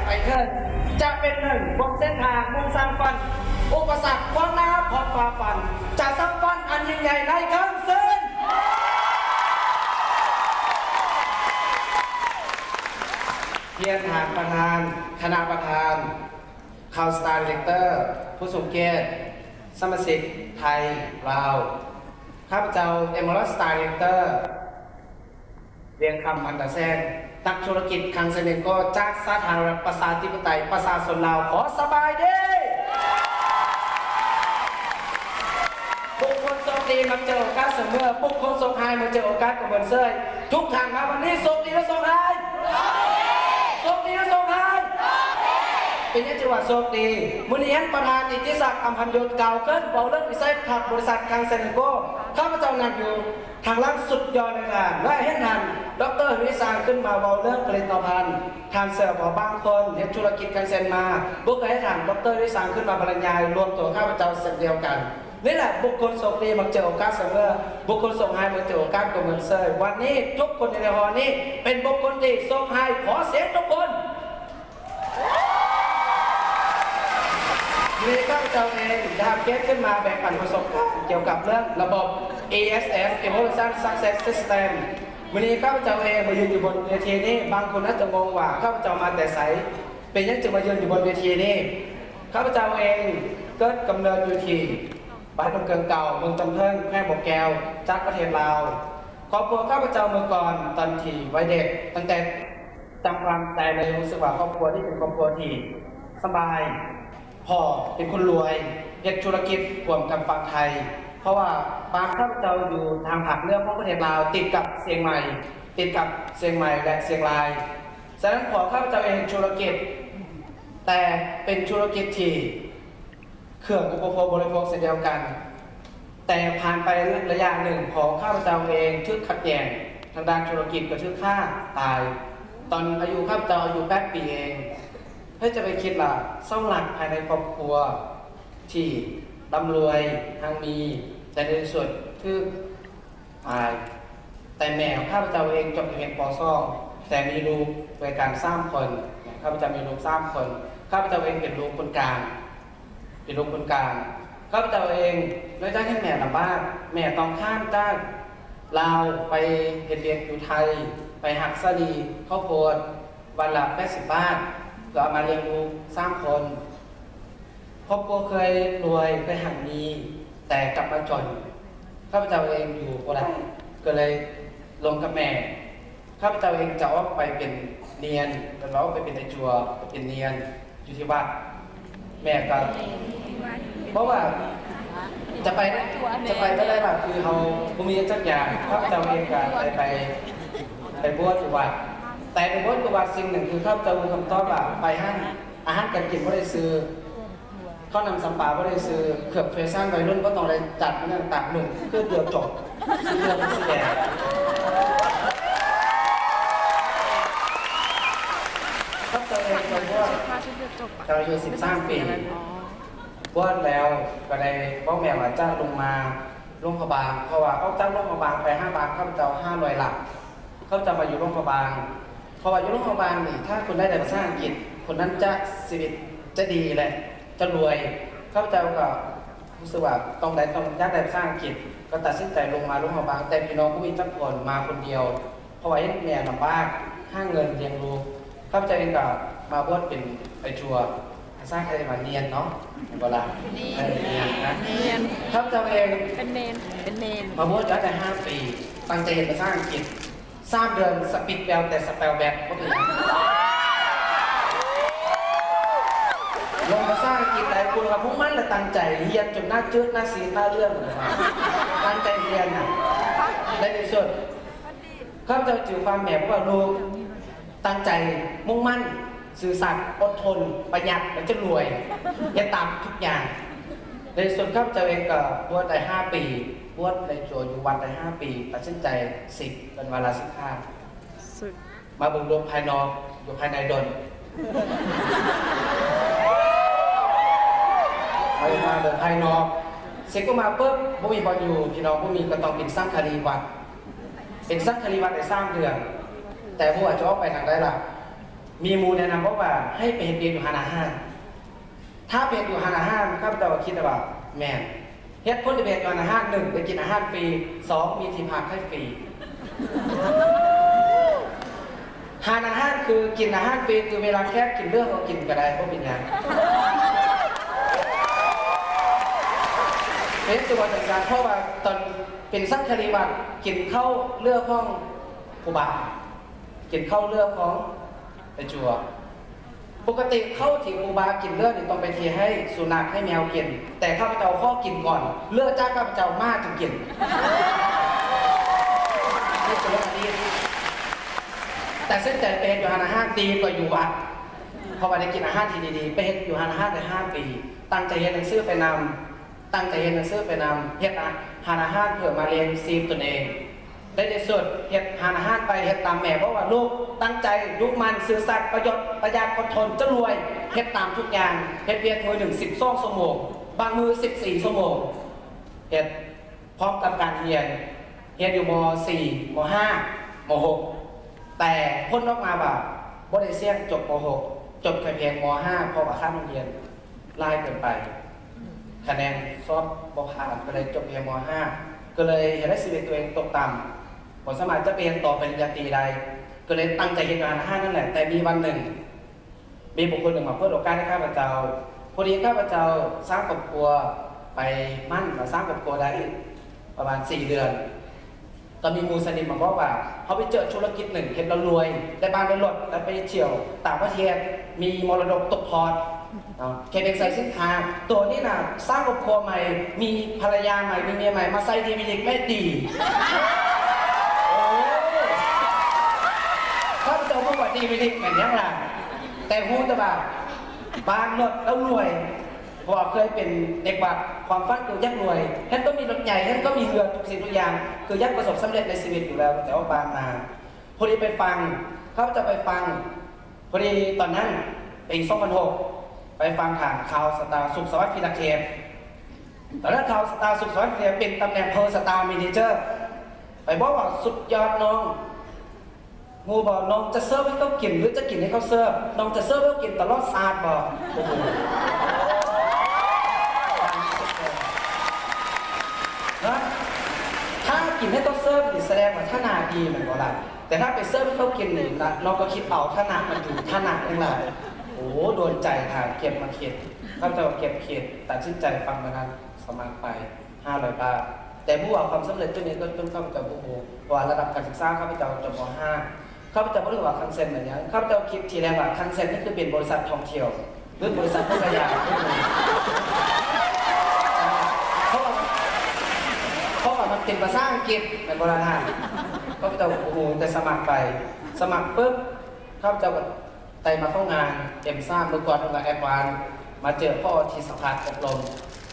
ໄປເທີ້ນ ຈະເປັນໜຶ່ງບົນເສັ້ນທາງມຸ່ງສ້າງຝັນ. ອຸປະສັກຂວາງໜ້າພ້ອມຝ່າຟັນ ຈະສ້າງຝັນອັນຍິ່ງໃຫຍ່ໃນຄັ້ງເຊີນ. ຮຽນທ່ານປະທານ, ຄະນະປະທານ, ຄາວສະຕາດີເລັກເຕີ, ຜູ້ຊົງກຽດ, ສະມາຊິກໄທ, ລາວ, ຂ້າພະເຈົ້າ ເອເມີຣັດ ສະຕາດີເລັກເຕີ ວຽງຄຳ ພັນຕາແຊງ ນັກທຸລະກິດຄັງເຊັນເອງໂກ ຈາກສາທາລະນະລັດປະຊາທິປະໄຕປະຊາຊົນລາວ ຂໍສະບາຍດີ. ບຸກຄົນໂຊກດີມັກເຈີໂອກາດສະເໝີ, ບຸກຄົນໂຊກຮ້າຍມັກເຈີໂອກາດກໍເມີນເຊີຍ. ທຸກທ່ານມາວັນນີ້ໂຊກດີຫຼືໂຊກຮ້າຍ? ໂຊກດີຫຼືໂຊກຮ້າຍ? ເປັນຫຍັງຈຶ່ງວ່າໂຊກດີ? ມື້ນີ້ທ່ານປະທານ ອິດທິສັກ ອຳພັນຍຸດ ກ່າວເກີນເວົ້າເລື່ອງວິໄສທັດບໍລິສັດຄັງເຊັນເອງໂກ. ຂ້າພະເຈົ້ານັ່ງຢູ່ ທາງຫຼັງສຸດຍອດເລີຍທ່ານ ແລະ ເຫັນທ່ານ ດອກເຕີ ທະວີສັງ ຂຶ້ນມາເວົ້າເລື່ອງຜະລິດຕະພັນ. ທ່ານເຊື່ອບໍ່ ບາງຄົນເຮັດທຸລະກິດຄັງເຊັນມາ ບໍ່ເຄີຍເຫັນທ່ານ ດອກເຕີ ທະວີສັງ ຂຶ້ນມາບັນລະຍາຍລວມໂຕຂ້າພະເຈົ້າເຊັ່ນດຽວກັນ. ນີ້ແຫຼະ ບຸກຄົນໂຊກດີມັກເຈີໂອກາດສະເໝີ, ບຸກຄົນໂຊກຮ້າຍມັກເຈີໂອກາດກໍເໝີນເຊີຍ. ວັນນີ້ທຸກຄົນຢູ່ໃນຫໍນີ້ເປັນບຸກຄົນທີ່ໂຊກຮ້າຍ. ຂໍສຽງທຸກຄົນ. ມື້ນີ້ຂ້າພະເຈົ້າເອງໄດ້ຮັບກຽດຂຶ້ນມາແບ່ງປັນປະສົບການກ່ຽວກັບເລື່ອງລະບົບ ESS Evolution Success System. ມື້ນີ້ຂ້າພະເຈົ້າເອງມາຢືນຢູ່ບົນເວທີນີ້, ບາງຄົນອາດຈະງົງວ່າຂ້າພະເຈົ້າມາແຕ່ໃສ, ເປັນຫຍັງຈຶ່ງມາຢືນຢູ່ບົນເວທີນີ້. ຂ້າພະເຈົ້າເອງເກີດກຳເນີດຢູ່ທີ່ບ້ານດອນເກີງເກົ່າ, ເມືອງຕຳເພິງ, ແຂວງບໍ່ແກ້ວ, ຈາກປະເທດລາວ. ຄອບຄົວຂ້າພະເຈົ້າເມື່ອກ່ອນ, ຕອນທີ່ໄວເດັກ, ຕັ້ງແຕ່ ຈຳຄວາມໄດ້ເລີຍ, ຮູ້ສຶກວ່າຄອບຄົວນີ້ເປັນຄອບຄົວທີ່ສະບາຍ. ພໍ່ເປັນຄົນລວຍ, ເຮັດທຸລະກິດຮ່ວມກັບຝັ່ງໄທ, ເພາະວ່າບ້ານຂ້າພະເຈົ້າຢູ່ທາງພາກເໜືອຂອງປະເທດລາວ, ຕິດກັບຊຽງໃໝ່, ຕິດກັບຊຽງໃໝ່ ແລະ ຊຽງລາຍ. ສະນັ້ນ ພໍ່ຂ້າພະເຈົ້າເອງເຮັດທຸລະກິດ, ແຕ່ເປັນທຸລະກິດທີ່ ເຄື່ອງອຸປະໂພກບໍລິໂພກເຊັ່ນດຽວກັນ. ແຕ່ຜ່ານໄປໄລຍະໜຶ່ງ, ພໍ່ຂ້າພະເຈົ້າເອງຖືກຂັດແຍ່ງທາງດ້ານທຸລະກິດ, ກໍຖືກຂ້າຕາຍ ຕອນອາຍຸຂ້າພະເຈົ້າອາຍຸແປດປີເອງ. ໃຜຈະໄປຄິດວ່າເສົາຫຼັກພາຍໃນຄອບຄົວທີ່ລ່ຳລວຍຮັ່ງມີ, ແຕ່ໃນທີ່ສຸດຖືກ ອາຍ ແຕ່ແມ່ຂອງຂ້າພະເຈົ້າເອງຈົບຮຽນ ປໍສອງ ແຕ່ມີລູກດ້ວຍກັນສາມຄົນ. ຂ້າພະເຈົ້າມີລູກສາມຄົນ. ຂ້າພະເຈົ້າເອງເປັນລູກຄົນກາງ, ເປັນລູກຄົນກາງ. ຂ້າພະເຈົ້າເອງ ນອກຈາກເຫັນແມ່ລຳບາກ, ແມ່ຕ້ອງຂ້າມຈາກລາວໄປເຮັດວຽກຢູ່ໄທ, ໄປຮັກສາລີເຂົ້າໂພດ ວັນລະແປດສິບບາດ ເພື່ອເອົາມາລ້ຽງລູກສາມຄົນ. ຄອບຄົວເຄີຍລວຍ, ເຄີຍຮັ່ງມີ, ແຕ່ກັບມາຈົນ. ຂ້າພະເຈົ້າເອງຢູ່ບໍ່ໄດ້, ກໍເລີຍລົມກັບແມ່. ຂ້າພະເຈົ້າເອງຈະອອກໄປເປັນນຽນ, ແມ່ນວ່າອອກໄປເປັນໄອຈົວ, ໄປເປັນນຽນຢູ່ທີ່ວັດ. ແມ່ກໍ ເພາະວ່າຈະໄປ, ຈະໄປບໍ່ໄດ້ວ່າ ຄືເຮົາບໍ່ມີຫຍັງຈັກຢ່າງ. ຂ້າພະເຈົ້າເອງກໍໄດ້ໄປ, ໄປບວດຢູ່ວັດ. ແຕ່ໄປບວດຢູ່ວັດ, ສິ່ງໜຶ່ງຄືຂ້າພະເຈົ້າຮູ້ຄຳຕອບວ່າ ໄປຫັ້ນ ອາຫານການກິນບໍ່ໄດ້ຊື້, ເຂົ້ານ້ຳສຳປາບໍ່ໄດ້ຊື້, ເຄື່ອງແຟຊັ່ນໄວລຸ້ນບໍ່ຕ້ອງໄດ້ຈັດ, ເລື່ອງຕາກໜຸ່ງຄືດຽວຈົບ, ສີເຫຼືອງສີແດງ. ເຈົ້າເອງໄປບວດ ເຈົ້າອາຍຸສິບສາມປີ, ບວດແລ້ວກໍໄດ້ບອກແມ່ວ່າຈະລົງມາຫຼວງພະບາງ, ເພາະວ່າອອກຈາກຫຼວງພະບາງໄປຫາບ້ານຂ້າພະເຈົ້າຫ້າຮ້ອຍຫຼັກ. ເຂົາເຈົ້າມາຢູ່ຫຼວງພະບາງ, ເພາະວ່າຢູ່ຫຼວງພະບາງນີ້ ຖ້າຄົນໃດໄດ້ພາສາອັງກິດ, ຄົນນັ້ນຈະ ຊີວິດຈະດີ ແລະ ຈະລວຍ. ເຂົາເຈົ້າກໍຮູ້ສຶກວ່າຕ້ອງໄດ້, ຕ້ອງຢາກໄດ້ພາສາອັງກິດ, ກໍຕັດສິນໃຈລົງມາຫຼວງພະບາງ, ແຕ່ພີ່ນ້ອງບໍ່ມີຈັກຄົນ, ມາຄົນດຽວ, ເພາະວ່າເຫັນແມ່ລຳບາກຫາເງິນລ້ຽງລູກ. ຂ້າພະເຈົ້າເອງກໍມາບວດເປັນໄອຈົວ, ພາສາໄທວ່າເນນເນາະ, ແມ່ນບໍ່ລະ? ເນນ. ເອີ ເນນນະ. ເນນ. ຂ້າພະເຈົ້າເອງ ເປັນເນນ, ເປັນເນນ. ມາບວດໄດ້ຫ້າປີ, ຕັ້ງໃຈຮຽນພາສາອັງກິດ. ສາມເດືອນ ສະປິດແບວ ແຕ່ສະເປວແບັກບໍ່ເປັນຫຍັງ. ລົງພາສາອັງກິດໄດ້ປຸບ ກໍມຸ່ງໝັ້ນ ແລະ ຕັ້ງໃຈຮຽນຈົນໜ້າຈືດ ໜ້າຊີດ ໜ້າເຫຼືອງ, ຕັ້ງໃຈຮຽນນະ. ໃນທີ່ສຸດ ຂ້າພະເຈົ້າຈື່ຄວາມແມ່ ບອກວ່າ ລູກຕັ້ງໃຈ, ມຸ່ງໝັ້ນ, ຊື່ສັດ, ອົດທົນ, ປະຢັດ ແລະ ຈະລວຍ, ເຮັດຕາມທຸກຢ່າງ. ໃນທີ່ສຸດ ຂ້າພະເຈົ້າເອງກໍບວດໄດ້ຫ້າປີ, ບວດໃນຈົວຢູ່ວັດໄດ້ຫ້າປີ, ຕັດສິນໃຈສິກ ເປັນວາລະສິກຂາ. ມາເບິ່ງໂລກພາຍນອກ, ຢູ່ພາຍໃນດົນ. ມາເບິ່ງພາຍນອກ, ເສັກອອກມາປຶບ ບໍ່ມີບ່ອນຢູ່, ພີ່ນ້ອງບໍ່ມີ, ກໍຕ້ອງເປັນສັງຄະລີວັດ. ເປັນສັງຄະລີວັດໄດ້ສາມເດືອນ, ແຕ່ບໍ່ຮູ້ວ່າຈະອອກໄປທາງໃດລະ. ມີໝູ່ແນະນຳບອກວ່າໃຫ້ໄປເຮັດວຽກຢູ່ຮ້ານອາຫານ. ຖ້າໄປເຮັດຢູ່ຮ້ານອາຫານ ຂ້າພະເຈົ້າກໍຄິດວ່າແມ່ນ. ເຫດຜົນທີ່ໄປເຮັດຢູ່ຮ້ານອາຫານ ໜຶ່ງ ໄດ້ກິນອາຫານຟຣີ, ສອງ ມີທີ່ພັກໃຫ້ຟຣີ. ຮ້ານອາຫານຄືກິນອາຫານຟຣີ ຄືເວລາແຂກກິນເຫຼືອເຮົາກິນກໍໄດ້ ບໍ່ເປັນຫຍັງ. ເປັນຕົວຈັ່ງຊັ້ນ ເພາະວ່າຕອນເປັນສັງຄະລິວັດ ກິນເຂົ້າເຫຼືອຂອງຄູບາ ກິນເຂົ້າເຫຼືອຂອງໄອ້ຈົວ. ປົກກະຕິເຂົ້າທີ່ຄູບາກິນເຫຼືອນີ້ ຕ້ອງໄປເທໃຫ້ສຸນັກໃຫ້ແມວກິນ, ແຕ່ຂ້າພະເຈົ້າຂໍກິນກ່ອນ, ເຫຼືອຈາກຂ້າພະເຈົ້າໝາຈຶ່ງກິນ. ນີ້ຄືເລື່ອງອະດີດ. ແຕ່ເສັ້ນໃຈໄປເຮັດຢູ່ຮ້ານອາຫານດີກວ່າຢູ່ວັດ, ເພາະວ່າໄດ້ກິນອາຫານທີ່ດີໆ. ໄປເຮັດຢູ່ຮ້ານອາຫານໄດ້ຫ້າປີ, ຕັ້ງໃຈຮຽນໜັງສືໄປນຳ, ຕັ້ງໃຈຮຽນໜັງສືໄປນຳ, ເຮັດອາ ຮ້ານອາຫານເພື່ອມາລ້ຽງຊີບຕົນເອງ. ໃນທີ່ສຸດເຮັດຮ້ານອາຫານໄປ ເຮັດຕາມແມ່ເວົ້າວ່າ ລູກຕັ້ງໃຈ, ດຸໝັ່ນ, ຊື່ສັດ, ປະຢັດ, ປະຢັດ, ອົດທົນ, ຈະລວຍ. ເຮັດຕາມທຸກຢ່າງ, ເຮັດວຽກມື້ໜຶ່ງສິບສອງຊົ່ວໂມງ, ບາງມື້ສິບສີ່ຊົ່ວໂມງ. ເຮັດ ພ້ອມກັບການຮຽນ, ຮຽນຢູ່ ມໍສີ່ ມໍຫ້າ ມໍຫົກ ແຕ່ຜົນອອກມາວ່າບໍ່ໄດ້ສ່ຽງຈົບ ມໍຫົກ ຈົບແຄ່ພຽງ ມໍຫ້າ ເພາະວ່າຄ່າໂຮງຮຽນຫຼາຍເກີນໄປ, ຄະແນນສອບບໍ່ຜ່ານ, ກໍເລີຍຈົບພຽງ ມໍຫ້າ ກໍເລີຍເຮັດໃຫ້ຊີວິດຕົວເອງຕົກຕ່ຳ, ບໍ່ສາມາດຈະໄປຮຽນຕໍ່ປະລິນຍາຕີໄດ້, ກໍເລີຍຕັ້ງໃຈເຮັດຮ້ານອາຫານນັ້ນແຫຼະ. ແຕ່ມີວັນໜຶ່ງ ມີບຸກຄົນໜຶ່ງມາເປີດໂອກາດໃຫ້ຂ້າພະເຈົ້າ. ພໍດີຂ້າພະເຈົ້າສ້າງຄອບຄົວໄປໝັ້ນ ແລະ ສ້າງຄອບຄົວໄດ້ປະມານສີ່ເດືອນ, ກໍມີໝູ່ສະໜິດມາບອກວ່າ ເຮົາໄປເຈີທຸລະກິດໜຶ່ງ ເຮັດແລ້ວລວຍ, ໄດ້ບ້ານໄດ້ລົດ, ໄດ້ໄປທ່ຽວຕ່າງປະເທດ, ມີມໍລະດົກຕົກທອດເນາະ, ແຄ່ພຽງໃສ່ສິນຄ້າ. ໂຕນີ້ນະ ສ້າງຄອບຄົວໃໝ່, ມີພັນລະຍາໃໝ່, ມີເມຍໃໝ່, ມາໃສ່ດີວິລິກແມ່ນດີ. ໂອ້ ຂ້າພະເຈົ້າບໍ່ວ່າດີວິລິກແມ່ນຫຍັງລະ, ແຕ່ຮູ້ແຕ່ວ່າ ບ້ານລົດແລ້ວລວຍ, ເພາະວ່າເຄີຍເປັນເດັກວັດ, ຄວາມຝັນຄືຢາກລວຍ, ເຮັດຕ້ອງມີລົດໃຫຍ່, ເຮັດຕ້ອງມີເຮືອ, ທຸກສິ່ງທຸກຢ່າງ ຄືຢາກປະສົບສຳເລັດໃນຊີວິດຢູ່ແລ້ວ, ແຕ່ວ່າຜ່ານມາ. ພໍດີໄປຟັງ, ຂ້າພະເຈົ້າໄປຟັງ, ພໍດີຕອນນັ້ນ ປີສອງພັນຫົກ ໄປຟັງທ່ານ ຄາວສະຕາ ສຸກສະຫວັດ ພິລະເຂດ. ຕອນນັ້ນ ຄາວສະຕາ ສຸກສະຫວັດ ພິລະເຂດ ເປັນຕຳແໜ່ງ ເພີສະຕາ ແມເນເຈີ. ໄປບອກວ່າ ສຸດຍອດນ້ອງ, ຮູ້ບໍ່ ນ້ອງຈະເສີບໃຫ້ເຂົາກິນ ຫຼື ຈະກິນໃຫ້ເຂົາເສີບ? ນ້ອງຈະເສີບໃຫ້ເຂົາກິນຕະຫຼອດຊາດບໍ່? ໂອ້ໂຫ ນະ ຖ້າກິນໃຫ້ເຂົາເສີບນີ້ ສະແດງວ່າຖານະດີແມ່ນບໍ່ລະ? ແຕ່ຖ້າໄປເສີບໃຫ້ເຂົາກິນນີ້ນະ ນ້ອງກໍຄິດເອົາ ຖານະມັນຢູ່ຖານະຫຍັງລະ? ໂອ້ ໂດນໃຈທ່ານ ເກັບມາຄິດ. ຂ້າພະເຈົ້າເກັບຄິດ ຕັດສິນໃຈຟັງມື້ນັ້ນ ສະໝັກໄປ ຫ້າຮ້ອຍບາດ. ແຕ່ບໍ່ວ່າຄວາມສຳເລັດຕົວນີ້ເກີດຂຶ້ນ ຂ້າພະເຈົ້າບໍ່ຮູ້, ເພາະວ່າລະດັບການສຶກສາຂ້າພະເຈົ້າຈົບ ມໍຫ້າ. ຂ້າພະເຈົ້າບໍ່ຮູ້ວ່າຄັງເຊັນແມ່ນຫຍັງ. ຂ້າພະເຈົ້າຄິດທີແລກວ່າຄັງເຊັນນີ້ຄືເປັນບໍລິສັດທ່ອງທ່ຽວ ຫຼື ບໍລິສັດພັດທະຍາ ເພາະວ່າ ເພາະວ່າມັນເປັນພາສາອັງກິດແມ່ນບໍ່ລະທ່ານ? ຂ້າພະເຈົ້າບໍ່ຮູ້ ແຕ່ສະໝັກໄປ. ສະໝັກປຶບ ຂ້າພະເຈົ້າກໍໄດ້ມາເຂົ້າງານເອັມສາມ ເມື່ອກ່ອນເອີ້ນວ່າແອດວານ ມາເຈີພໍ່ທີ່ສະພາອົບຮົມ.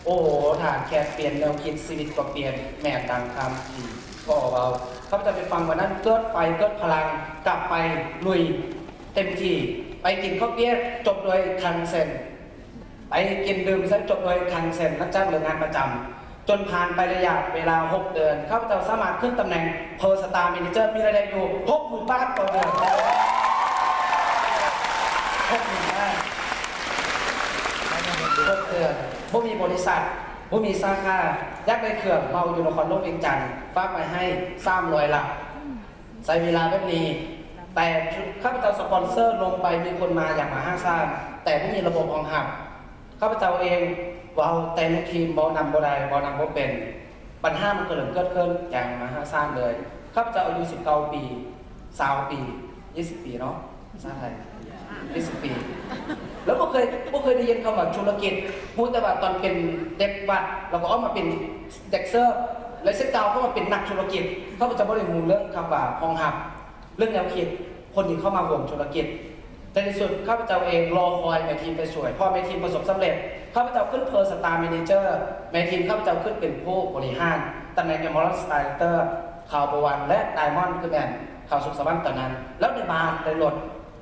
ໂອ້ໂຫ ທ່ານ ແຄ່ປ່ຽນແນວຄິດ ຊີວິດກໍປ່ຽນ ແມ່ນດັ່ງຄຳທີ່ພໍ່ເວົ້າ. ຂ້າພະເຈົ້າໄປຟັງວັນນັ້ນ ເກີດໄຟ ເກີດພະລັງ ກັບໄປລຸຍເຕັມທີ່. ໄປກິນເຂົ້າປຽກ ຈົບດ້ວຍຄັງເຊັນ. ໄປກິນດື່ມເສັດ ຈົບດ້ວຍຄັງເຊັນ ຫຼັງຈາກເລີກງານປະຈຳ. ຈົນຜ່ານໄປໄລຍະເວລາຫົກເດືອນ ຂ້າພະເຈົ້າສາມາດຂຶ້ນຕຳແໜ່ງ ເພີສະຕາ ແມເນເຈີ ມີລາຍໄດ້ຢູ່ຫົກໝື່ນບາດຕໍ່ເດືອນ. ຫົກໝື່ນບາດ ຫົກເດືອນ ບໍ່ມີບໍລິສັດ ບໍ່ມີສາຂາ. ຢາກໄດ້ເຄື່ອງ ເໝົາຢູ່ນະຄອນຫຼວງວຽງຈັນ ຝາກໄວ້ໃຫ້ສາມຮ້ອຍຫຼັກ. ໃຊ້ເວລາແບບນີ້ ແຕ່ຂ້າພະເຈົ້າສະປອນເຊີລົງໄປ ມີຄົນມາຢ່າງມະຫາສານ ແຕ່ບໍ່ມີລະບົບຮອງຮັບ. ຂ້າພະເຈົ້າເອງເວົ້າແຕ່ໃນທີມ ເວົ້ານຳບໍ່ໄດ້ ເວົ້ານຳບໍ່ເປັນ. ບັນຫາມັນກໍເລີ່ມເກີດຂຶ້ນຢ່າງມະຫາສານເລີຍ. ຂ້າພະເຈົ້າອາຍຸສິບເກົ້າປີ ຊາວປີ ຊາວປີ ຊາວປີເນາະ ພາສາໄທ ຊາວປີ ແລ້ວບໍ່ເຄີຍ ບໍ່ເຄີຍໄດ້ຍິນຄຳວ່າທຸລະກິດ. ຮູ້ແຕ່ວ່າຕອນເປັນເດັກວັດ ແລ້ວກໍອອກມາເປັນເດັກເສີບ ແລ້ວຊິກ້າວເຂົ້າມາເປັນນັກທຸລະກິດ. ຂ້າພະເຈົ້າບໍ່ໄດ້ຮູ້ເລື່ອງຄຳວ່າຮອງຮັບ ເລື່ອງແນວຄິດ ຄົນທີ່ເຂົ້າມາຮ່ວມທຸລະກິດ. ໃນທີ່ສຸດ ຂ້າພະເຈົ້າເອງລໍຄອຍແມ່ທີມໄປຊ່ວຍ ເພາະແມ່ທີມປະສົບສຳເລັດ. ຂ້າພະເຈົ້າຂຶ້ນເພີສະຕາ ແມເນເຈີ ແມ່ທີມຂ້າພະເຈົ້າຂຶ້ນເປັນຜູ້ບໍລິຫານ ຕຳແໜ່ງ Emerald Director ຂາວບົວວັນ ແລະ Diamond ຄືແມ່ນ ຂາວສຸກສະຫວັນຕອນນັ້ນ ແລ້ວໄດ້ບ້ານໄດ້ລົດ.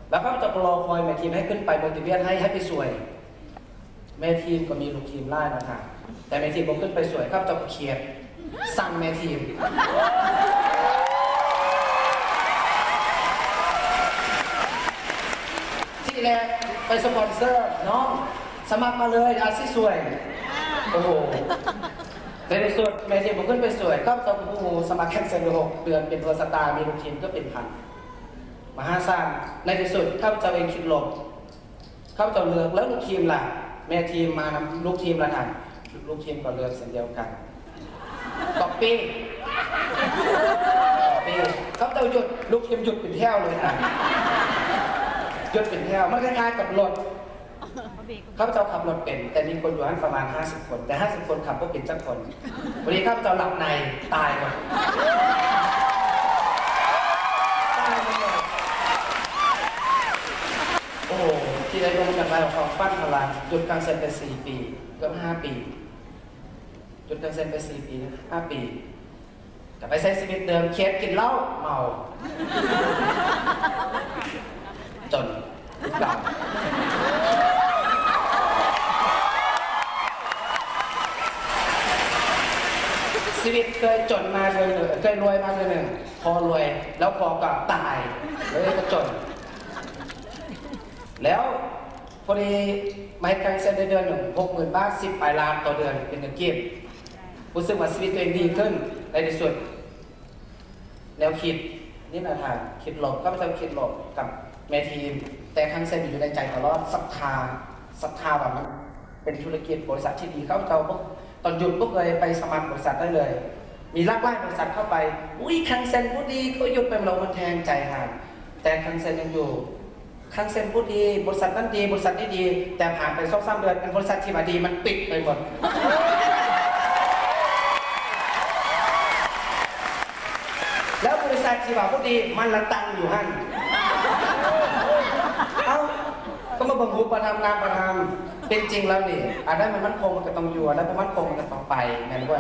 ແລ້ວຂ້າພະເຈົ້າກໍລໍຄອຍແມ່ທີມໃຫ້ຂຶ້ນໄປ motivate ໃຫ້ ໃຫ້ໄປຊ່ວຍ. ແມ່ທີມກໍມີລູກທີມຫຼາຍເນາະທ່ານ ແຕ່ແມ່ທີມບໍ່ຂຶ້ນໄປຊ່ວຍ ຂ້າພະເຈົ້າກໍຄຽດ ສັ່ງແມ່ທີມ. ແຫຼະ ໄປສະປອນເຊີນ້ອງ ສະໝັກມາເລີຍ ອາຊີບຊ່ວຍ. ໂອ້ໂຫ ໃນທີ່ສຸດແມ່ທີມບໍ່ຂຶ້ນໄປຊ່ວຍ ເຂົາເຈົ້າກໍບໍ່ຮູ້ ສະໝັກແຄນເຊິນຢູ່ຫົກເດືອນ ເປັນໂອສະຕາ ມີລູກທີມເກືອບເປັນພັນ ມະຫາສານ. ໃນທີ່ສຸດຂ້າພະເຈົ້າເອງຄິດລົບ ຂ້າພະເຈົ້າເລືອກແລ້ວລູກທີມລະ ແມ່ທີມມານຳລູກທີມລະທ່ານ ລູກທີມກໍເລືອກເຊັ່ນດຽວກັນ ກັອບປີ້ ກັອບປີ້. ເຂົາເຈົ້າຢຸດ ລູກທີມຢຸດເປັນແຖວເລີຍນະ ຢຸດເປັນແຖວ. ມັນຄ້າຍໆກັບລົດ ຂ້າພະເຈົ້າຂັບລົດເປັນ ແຕ່ມີຄົນຢູ່ຫັ້ນປະມານຫ້າສິບຄົນ ແຕ່ຫ້າສິບຄົນຂັບບໍ່ເປັນຈັກຄົນ. ພໍດີຂ້າພະເຈົ້າຫຼັບໃນ ຕາຍໝົດ ຕາຍໝົດເລີຍ. ໂອ້ໂຫ ທີ່ໄດ້ລົງຈັກໄດ້ອອກຄວາມຝັນເທົ່ານັ້ນ ຢຸດການເຊັນໄປສີ່ປີ ເກືອບຫ້າປີ ຢຸດການເຊັນໄປສີ່ປີ ຫ້າປີ ກໍໄປໃຊ້ຊີວິດເດີມ ຄຽດ ກິນເຫຼົ້າ ເມົາ ຈົນເກົ່າ. ຊີວິດເຄີຍຈົນມາເທື່ອໜຶ່ງ ເຄີຍລວຍມາເທື່ອໜຶ່ງ ພໍລວຍ ແລ້ວພໍກໍຕາຍ ເລີຍກໍຈົນ. ແລ້ວພໍດີມາເຮັດການເຊັນໄດ້ເດືອນໜຶ່ງ ຫົກໝື່ນບາດ ສິບປາຍລ້ານຕໍ່ເດືອນ ເປັນເງິນກີບ. ຮູ້ສຶກວ່າຊີວິດຕົວເອງດີຂຶ້ນໃນທີ່ສຸດ. ແນວຄິດນີ້ນະທ່ານ ຄິດລົບ ຂ້າພະເຈົ້າຄິດລົບກັບແມ່ທີມ ແຕ່ຄັງເຊັນຢູ່ໃນໃຈຕະຫຼອດ ສັດທາ ສັດທາວ່າມັນເປັນທຸລະກິດ ບໍລິສັດທີ່ດີ. ຂ້າພະເຈົ້າບໍ່ ຕອນຢຸດບໍ່ເຄີຍໄປສະໝັກບໍລິສັດໃດເລີຍ ມີຫຼາກຫຼາຍບໍລິສັດເຂົ້າໄປ ອຸ້ຍ ຄັງເຊັນບໍ່ດີ ກໍຢຸດໄປ ມັນແທງໃຈທ່ານ ແຕ່ຄັງເຊັນຍັງຢູ່. ຄັງເຊັນບໍ່ດີ ບໍລິສັດນັ້ນດີ ບໍລິສັດນີ້ດີ ແຕ່ຜ່ານໄປສອງສາມເດືອນ ອັນບໍລິສັດທີ່ວ່າດີມັນປິດໄປໝົດ. ແລ້ວບໍລິສັດທີ່ວ່າບໍ່ດີມັນລະຕັ້ງຢູ່ຫັ້ນ. ເອົ້າ ກໍມາເບິ່ງຮູບປະທຳນາມປະທຳ ເປັນຈິງແລ້ວນີ້ ອັນໃດມັນໝັ້ນຄົງມັນກໍຕ້ອງຢູ່ ອັນໃດບໍ່ໝັ້ນຄົງມັນກໍຕ້ອງໄປ ແມ່ນບໍ່?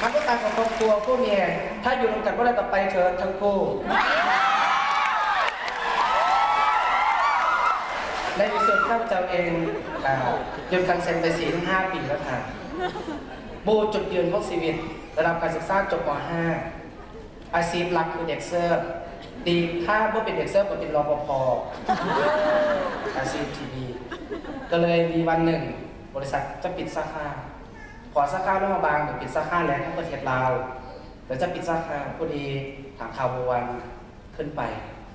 ມັນບໍ່ຕ່າງກັບຄອບຄົວຜູ້ເມຍ ຖ້າຢູ່ນຳກັນບໍ່ໄດ້ກໍໄປເທີ້ນທັງຄູ່. ໃນທີ່ສຸດຂ້າພະເຈົ້າເອງ ອ່າ ຢຸດການເຊັນໄປສີ່ເຖິງຫ້າປີແລ້ວທ່ານ. ບໍ່ຈຸດຢືນຂອງຊີວິດ ລະດັບການສຶກສາຈົບ ມໍຫ້າ ອາຊີບຫຼັກຄືແດນເຊີ ດີ ຖ້າບໍ່ເປັນແດນເຊີກໍເປັນ ລປພ ອາຊີບທີ່ດີ. ກໍເລີຍມີວັນໜຶ່ງ ບໍລິສັດຈະປິດສາຂາ ເພາະສາຂາຫຼວງພະບາງເປັນສາຂາແລກຂອງປະເທດລາວ ແລ້ວຈະປິດສາຂາ. ພໍດີຖາມຂ່າວບໍ່ວັນ ຂຶ້ນໄປ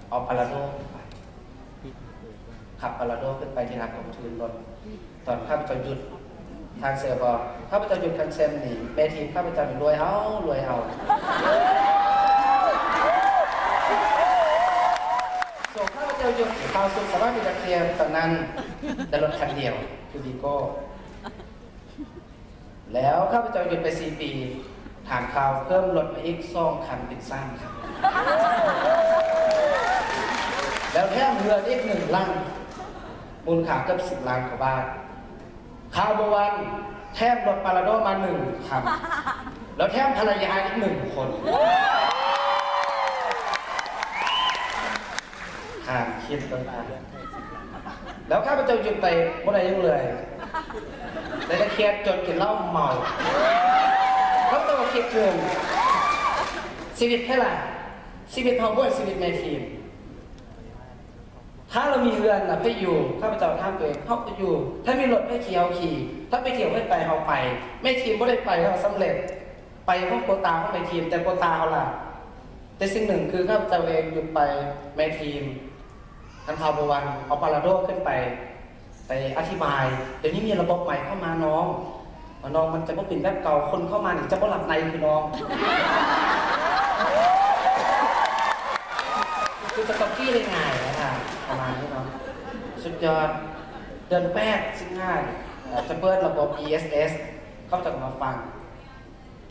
ເອົາປາລາໂດຂຶ້ນໄປ ຂັບປາລາໂດຂຶ້ນໄປທີ່ຮັກຂອງທຶນລົດ. ຕອນຂ້າພະເຈົ້າຢຸດ ທ່ານເຊື່ອບໍ່? ຂ້າພະເຈົ້າຢຸດຄັງເຊັນນີ້ ແມ່ທີມຂ້າພະເຈົ້ານີ້ລວຍເອົາ ລວຍເອົາ. ໂຊ ຂ້າພະເຈົ້າຢຸດ ເຂົ້າສູ່ສະຫວັນມີກະທຽມຕອນນັ້ນ ແຕ່ລົດຄັນດຽວ ຄືວີໂກ້. ແລ້ວຂ້າພະເຈົ້າຢຸດໄປສີ່ປີ ຖາມຂ່າວເພີ່ມລົດມາອີກສອງຄັນເປັນສາມຄັນ ແລ້ວແຖມເຮືອນອີກໜຶ່ງຫຼັງ ມູນຄ່າເກືອບສິບລ້ານກວ່າບາດ. ຂ່າວບໍ່ວັນ ແຖມລົດປາລາໂດມາໜຶ່ງຄັນ ແລ້ວແຖມພັນລະຍາອີກໜຶ່ງຄົນ. ຫ້າມຄິດເລີຍນະ. ແລ້ວຂ້າພະເຈົ້າຢຸດໄປບໍ່ໄດ້ຫຍັງເລີຍ ໄດ້ແຕ່ຄຽດຈົນກິນເຫຼົ້າເມົາ. ເຮົາຕ້ອງຄິດເຖິງຊີວິດໃຜລະ? ຊີວິດເຮົາບໍ່ ຊີວິດແມ່ທີມ. ຖ້າເຮົາມີເຮືອນລະໃຜຢູ່? ຂ້າພະເຈົ້າຖາມຕົວເອງ ເຮົາກໍຢູ່. ຖ້າມີລົດໃຜຂີ່ ເຮົາຂີ່. ຖ້າໄປທ່ຽວໃຜໄປ ເຮົາໄປ. ແມ່ທີມບໍ່ໄດ້ໄປ ເຮົາສຳເລັດ. ໄປຂອງໂຄຕາຂອງແມ່ທີມ ແຕ່ໂຄຕາເຮົາລະ. ແຕ່ສິ່ງໜຶ່ງຄືຂ້າພະເຈົ້າເອງຢຸດໄປ ແມ່ທີມ ຄັນຂ່າວບໍ່ວັນ ເອົາປາລາໂດຂຶ້ນໄປ ໄປອະທິບາຍ ດຽວນີ້ມີລະບົບໃໝ່ເຂົ້າມານ້ອງ ນ້ອງ ມັນຈະບໍ່ເປັນແບບເກົ່າ ຄົນເຂົ້າມານີ້ຈະບໍ່ຫຼັບໃນຄືນ້ອງ ຄືຈະກັອບປີ້ໄດ້ງ່າຍນະ ປະມານນີ້ເນາະ. ສຸດຍອດ. ເດືອນແປດ ສິງຫາ ຈະເປີດລະບົບ ອີ ເອສ ເອສ ເຂົາເຈົ້າກໍມາຟັງ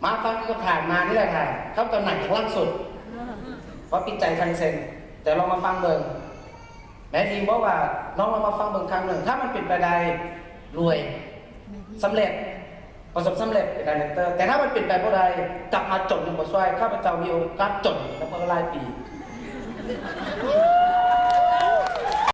ມາຟັງກັບທ່ານມານີ້ແຫຼະທ່ານ ເຂົາເຈົ້ານັ່ງຂ້າງຫຼັງສຸດ ເພາະປິດໃຈຄັງເຊັນ. ແຕ່ລອງມາຟັງເບິ່ງ ແມ່ທີມບອກວ່າ ນ້ອງລອງມາຟັງເບິ່ງຄັ້ງໜຶ່ງ ຖ້າມັນເປັນໄປໄດ້ ລວຍ ສຳເລັດ ປະສົບສຳເລັດເປັນໄດເຣັກເຕີ ແຕ່ຖ້າມັນເປັນໄປບໍ່ໄດ້ ກັບມາຈົນຍັງບໍ່ຊ່ວຍ. ຂ້າພະເຈົ້າມີໂອກາດຈົນມາເມື່ອຫຼາຍປີ